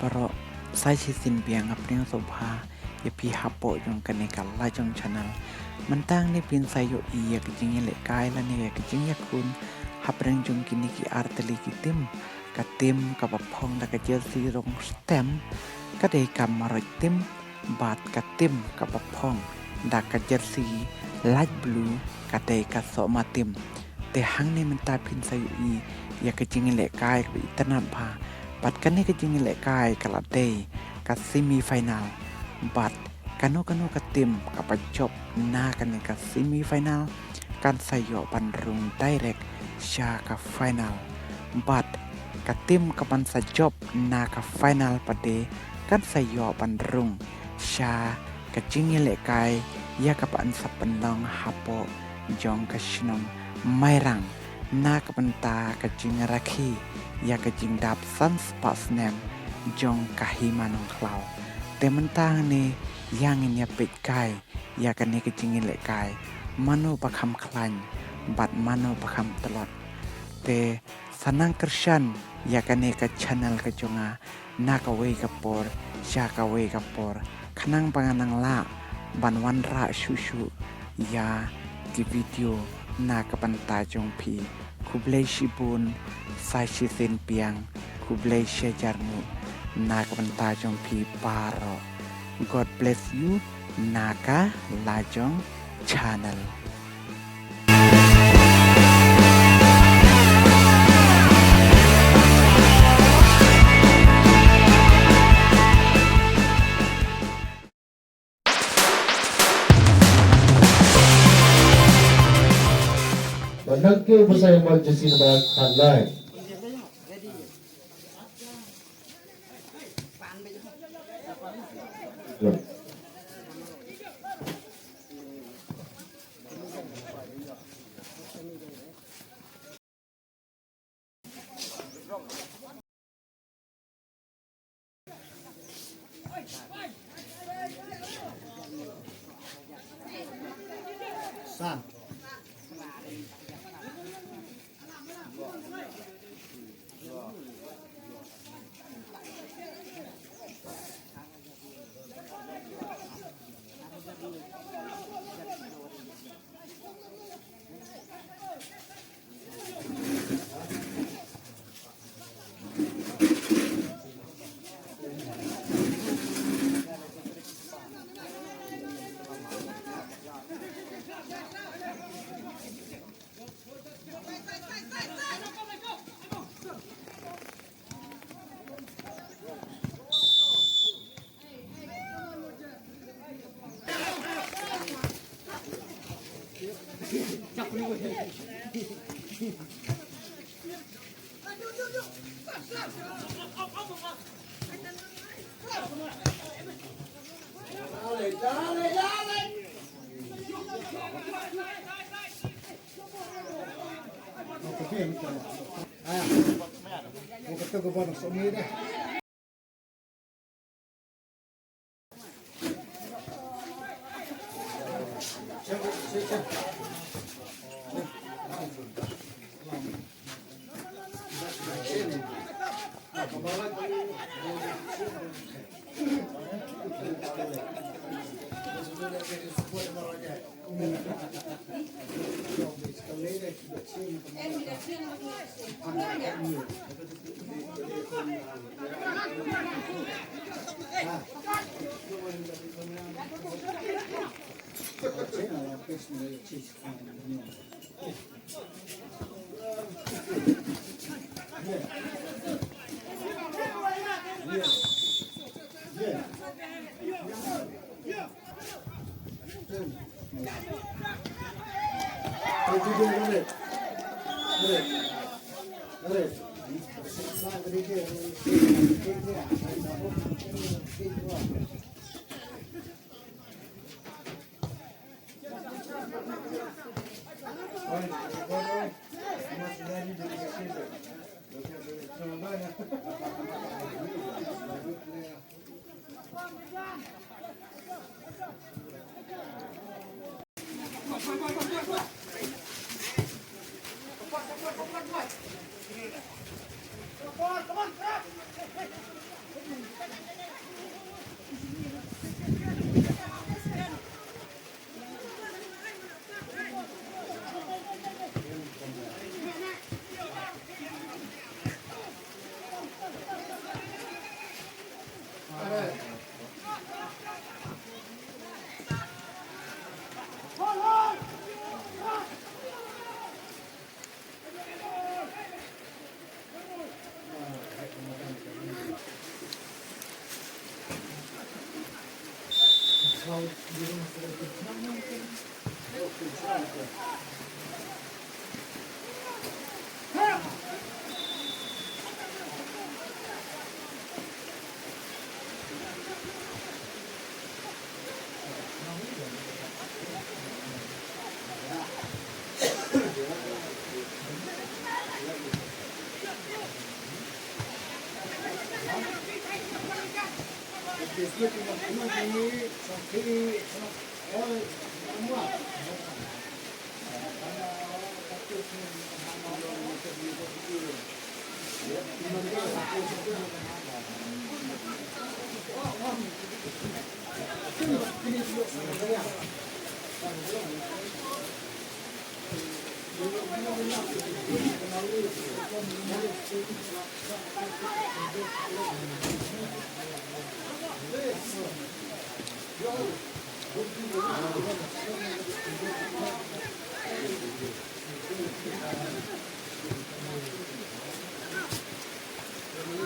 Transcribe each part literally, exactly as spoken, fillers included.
Baroh, sa shisien biang nga pdiang sngewbha ïa phi hapoh jong kane ka Lajong Channel. Mynta hangne phin sa ïohi ïa ka jingïalehkai lane ïa ka jingïakhun hapdeng jong kine ki artylli ki tim. Ka tim kaba phong da ka jersey rong stem ka dei ka Marwei tim, bad ka tim kaba phong da ka jersey light blue ka dei ka Sohma tim. Te hangne mynta phin sa ïohi ïa ka jingïalehkai kaba itynnad bha. Bad kane ka jingïalehkai ka la dei ka semi final. Bad kano kano ka tim kaba jop na kane ka semi final kan sa ïoh ban rung direct sha ka final. Bad ka tim kaban sa jop na ka final pat de kan sa ïoh ban rung sha ka jingïalehkai ïa kaba yn sa pynlong hapoh jong ka shnong Mairang na ka bynta ka jingrakhe ïa ka jingdap san spah snem jong ka Hima Nongkhlaw. Te mynta hangne ïa ngin ïa peit kai ïa kane ka jingïalehkai, mano ba kham khlaiñ bad mano ba kham tlot. Te sa nang kyrshan ïa kane ka channel ka jong nga na kawei ka por sha kawei ka por, khnang ba ngan nang lah ban wanrah shuh shuh ïa ki video na ka bynta jong phi. Khublei shibun, sa shisien biang, khublei shihajar nguh na ka bynta jong phi baroh. God bless you na ka Lajong Channel. Ba nang kiew ba sa ïa mar jersey number khatlai.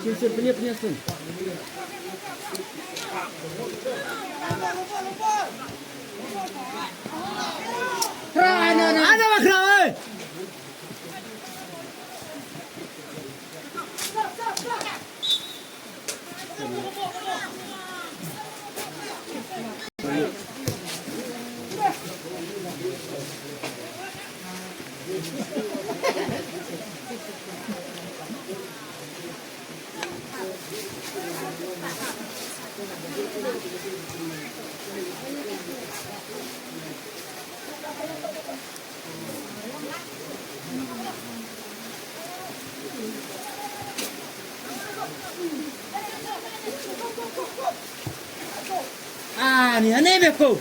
Shin, shin, pynïap, pynïap, shin. Kra, ana, ana. Ana, ana, kra, eh. Ani, ani beko.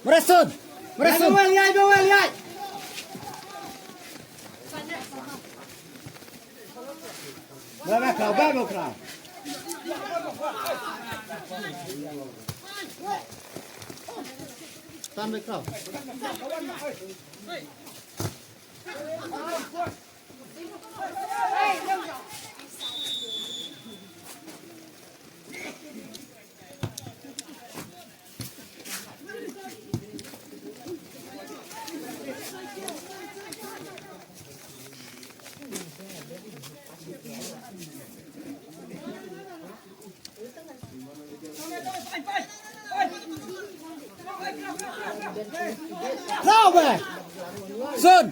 Marasun! Marasun! Bawel, yai, bawel, yai! Ba, ba, kau, ba, ba, kau. Tan, ba, kau. Bravo! Sun!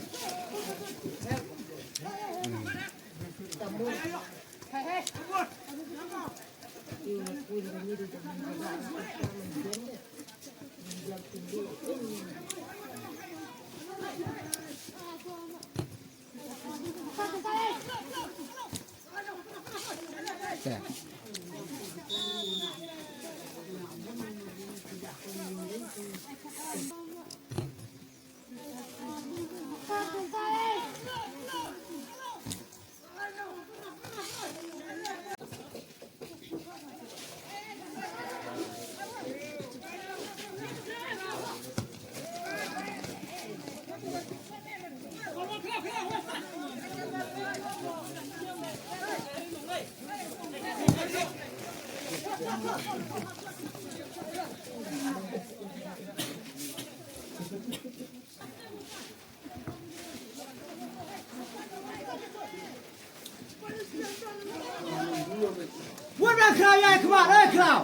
Kraw ïa khmat, eh, kraw.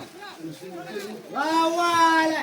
Wa, wa, le.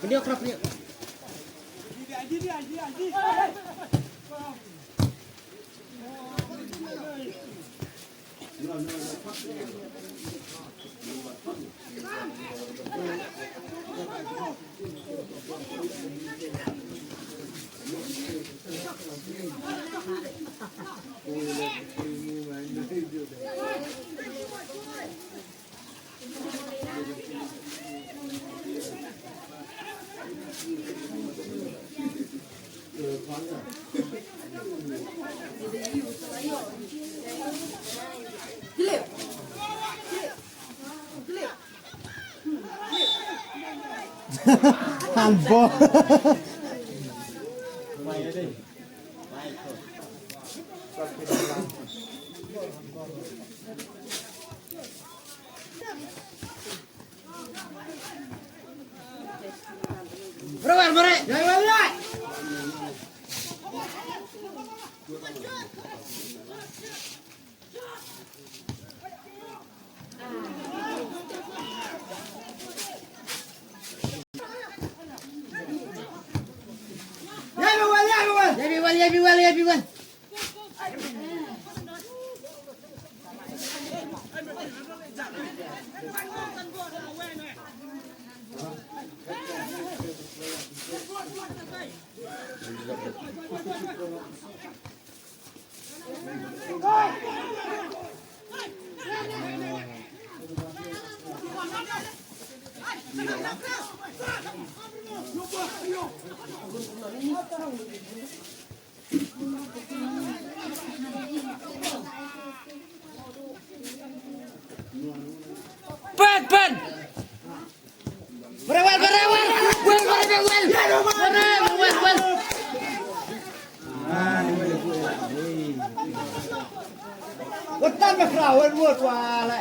Pynïoh, pynïoh, pynïoh. Handball. Ïa bi wal, ïa bi wal. Ïa bi wal, ïa bi wal, ïa bi wal. Pet, pet. Barewal, barewal. Wel, barewal, wel. Barewal, wel, wel. Wetan me fra, wel, wel, wale.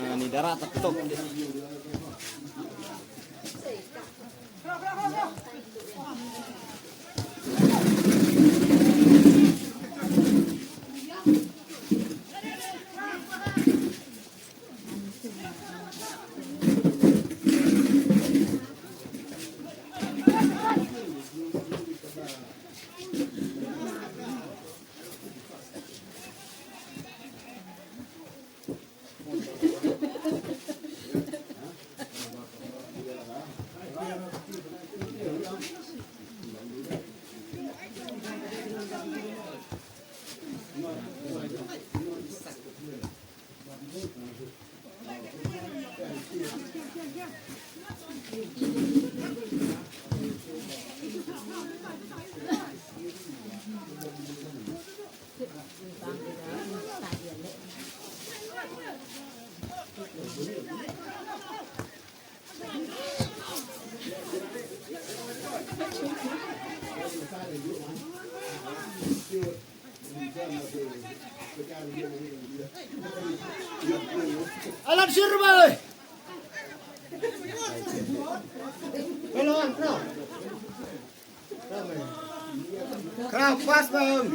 Ah, ni darah tetok. Alan Sirbai. Hello, Uncle. Kra pas bang.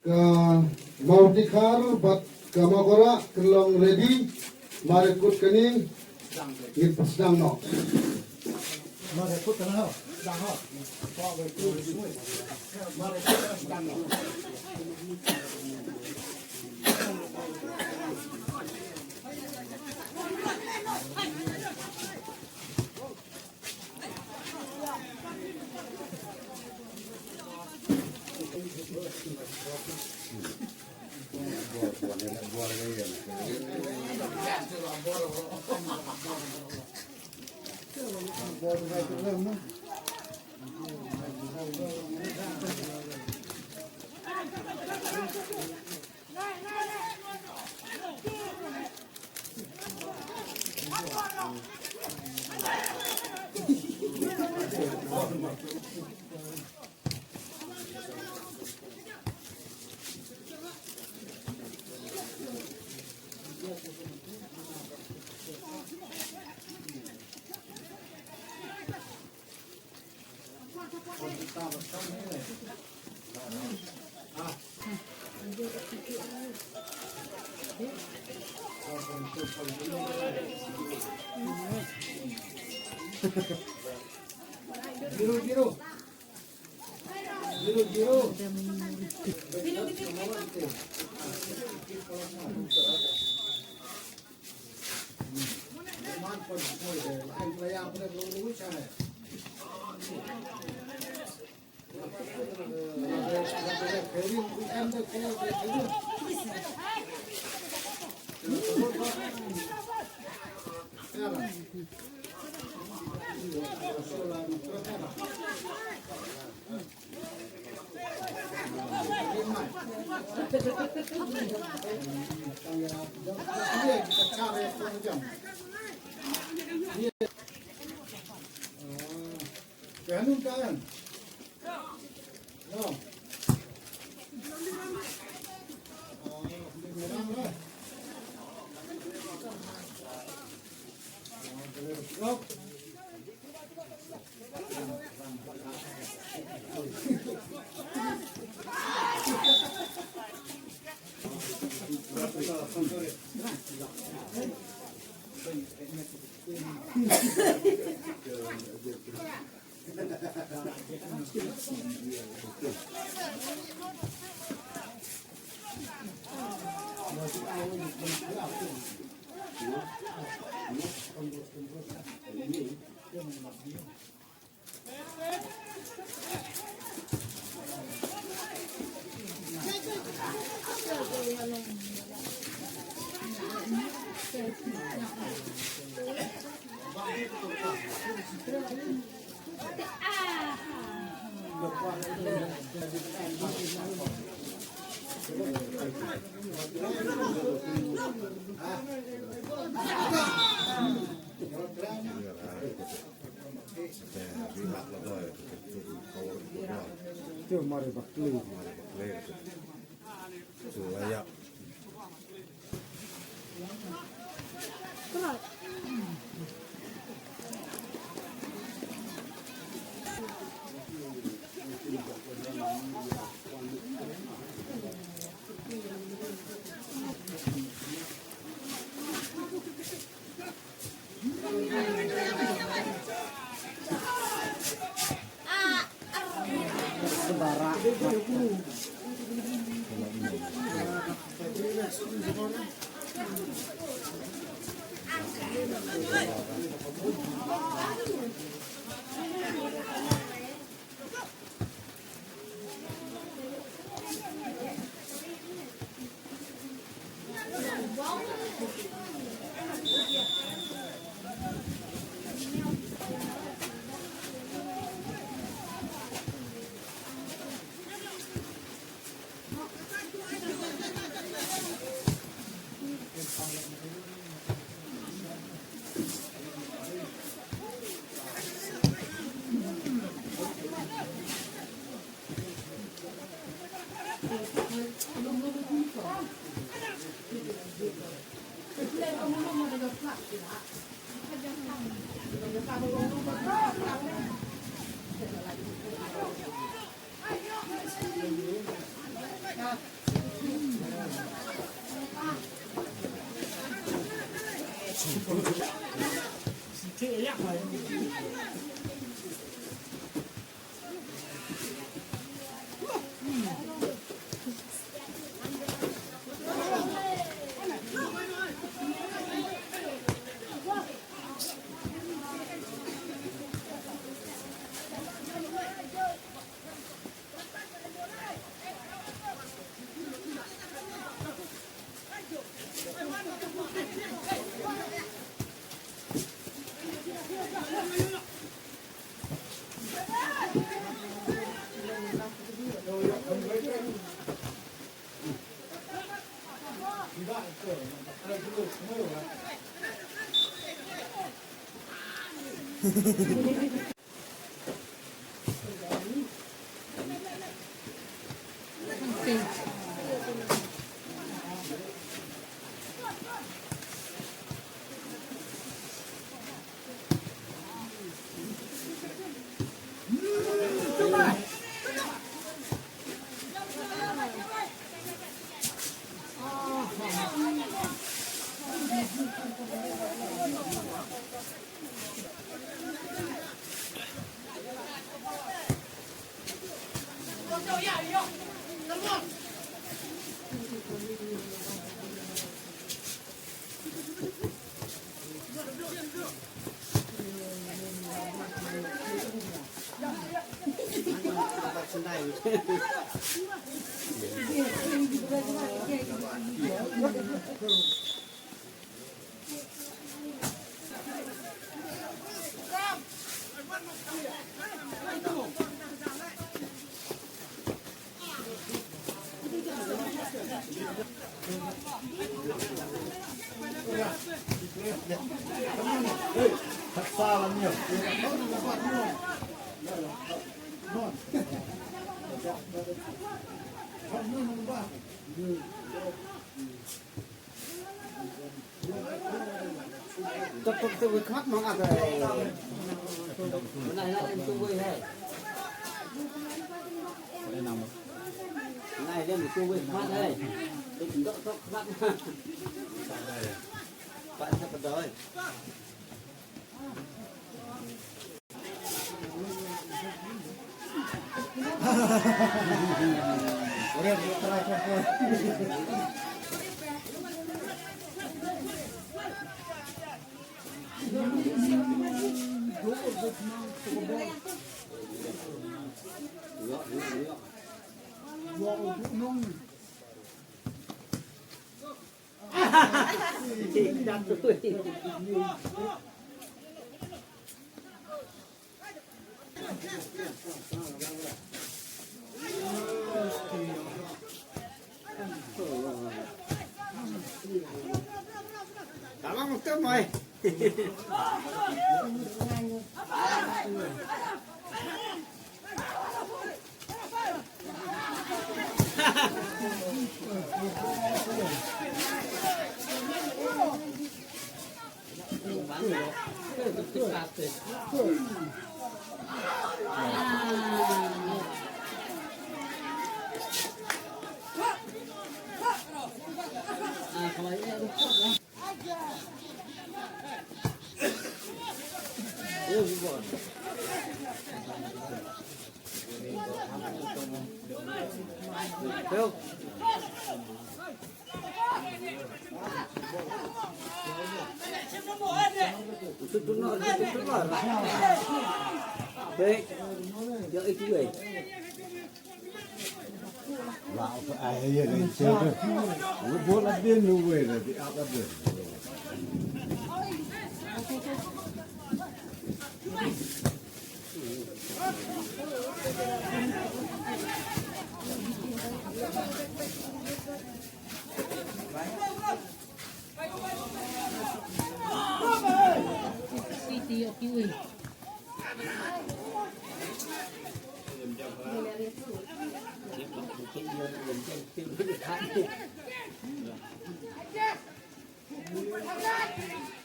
Ka Mawtikhar bad ka Mawkora ka long ready. Mare kut kani ngin pasdang noh. Mare kut kani ho. Dang ho. Mare kut sdang noh. Zero, zero. Zero, zero.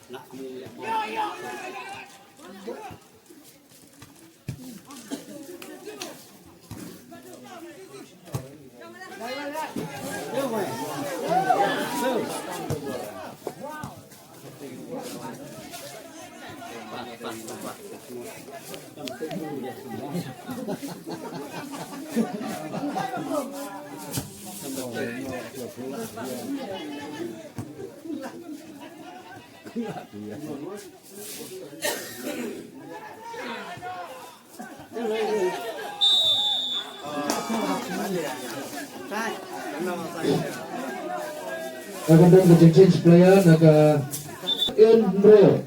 Ka kyrdan ka change player na ka Inro.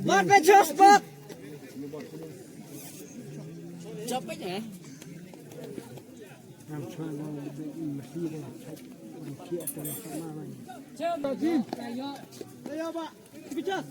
Bat pe chos bat. Chop pe ne. Chop. Chop. Chop.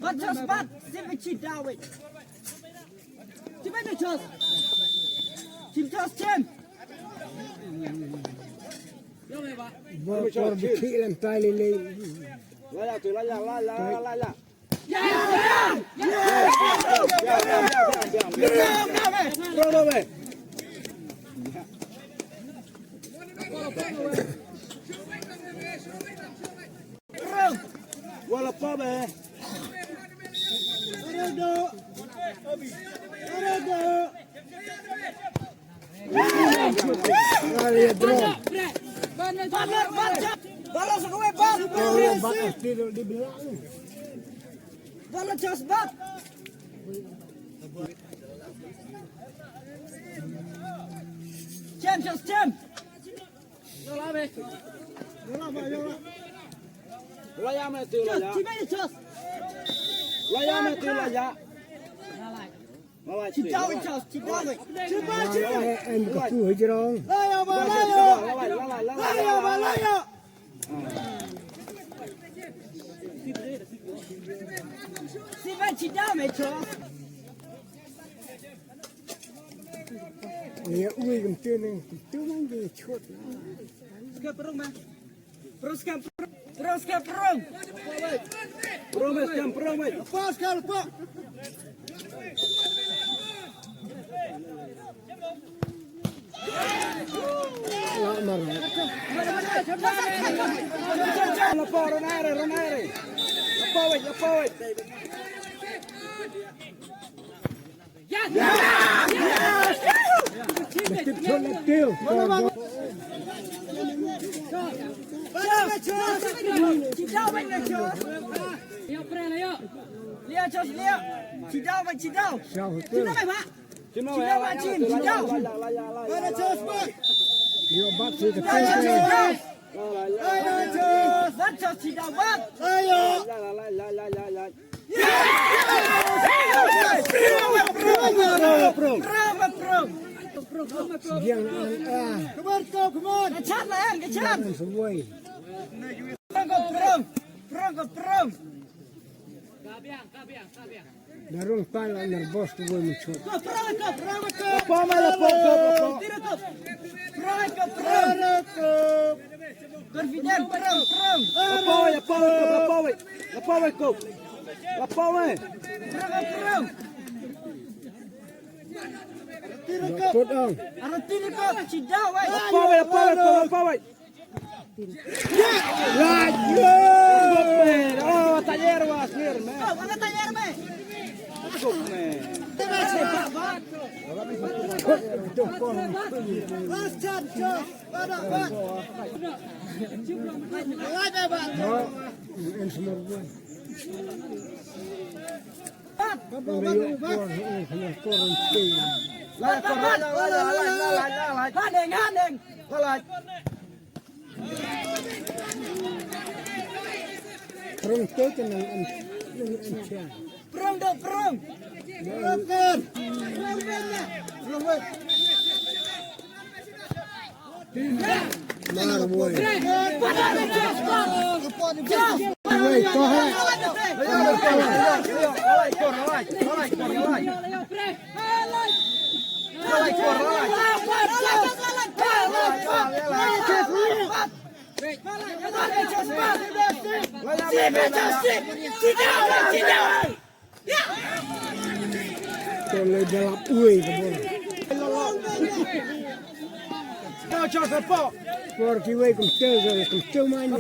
Bat chos bat, sim bichi David. Sim bichi chos. Sim chos sim. Ba por bichi lem tai le le. Laya tu, laya, laya, laya. Wala pa be. Bala chance bat. Chance, chance, chance. Laya me tu laya. Laya me tu laya. Laya tu. Em ka tu hijrong. Laya ba laya. Laya ba laya. Siba chida me cho. Ni ui kem tu ni tu mang di chot. Ska perung ma. Perung ska perung. Perung ska perung. Perung ska perung. Pas kal pa. Come on, come on. Darung pala nar bos tu boy mucho. Apa mai la pok kop apa. Confident, perang, perang. Apa wai, apa wai kop, apa wai. Apa wai kop. Apa wai. Perang, perang. Kot ang. Arati ni kop, sidau wai. Apa wai, apa wai kop, apa wai. Laju. Oh, tayer was near, man. Oh, wala tayer, man. Good man. Last chance, Josh. Pada, Pada. Pada, Pada. Haneng, haneng. Prung tu tu nang en, nang en sia. Prung tu, prung. Prung kan. Prung kan. Prung kan. Mar boy. Wei, to hai. Ko le dalap uei ko bor. Por ki wei kum tel ko kum tel mai ne.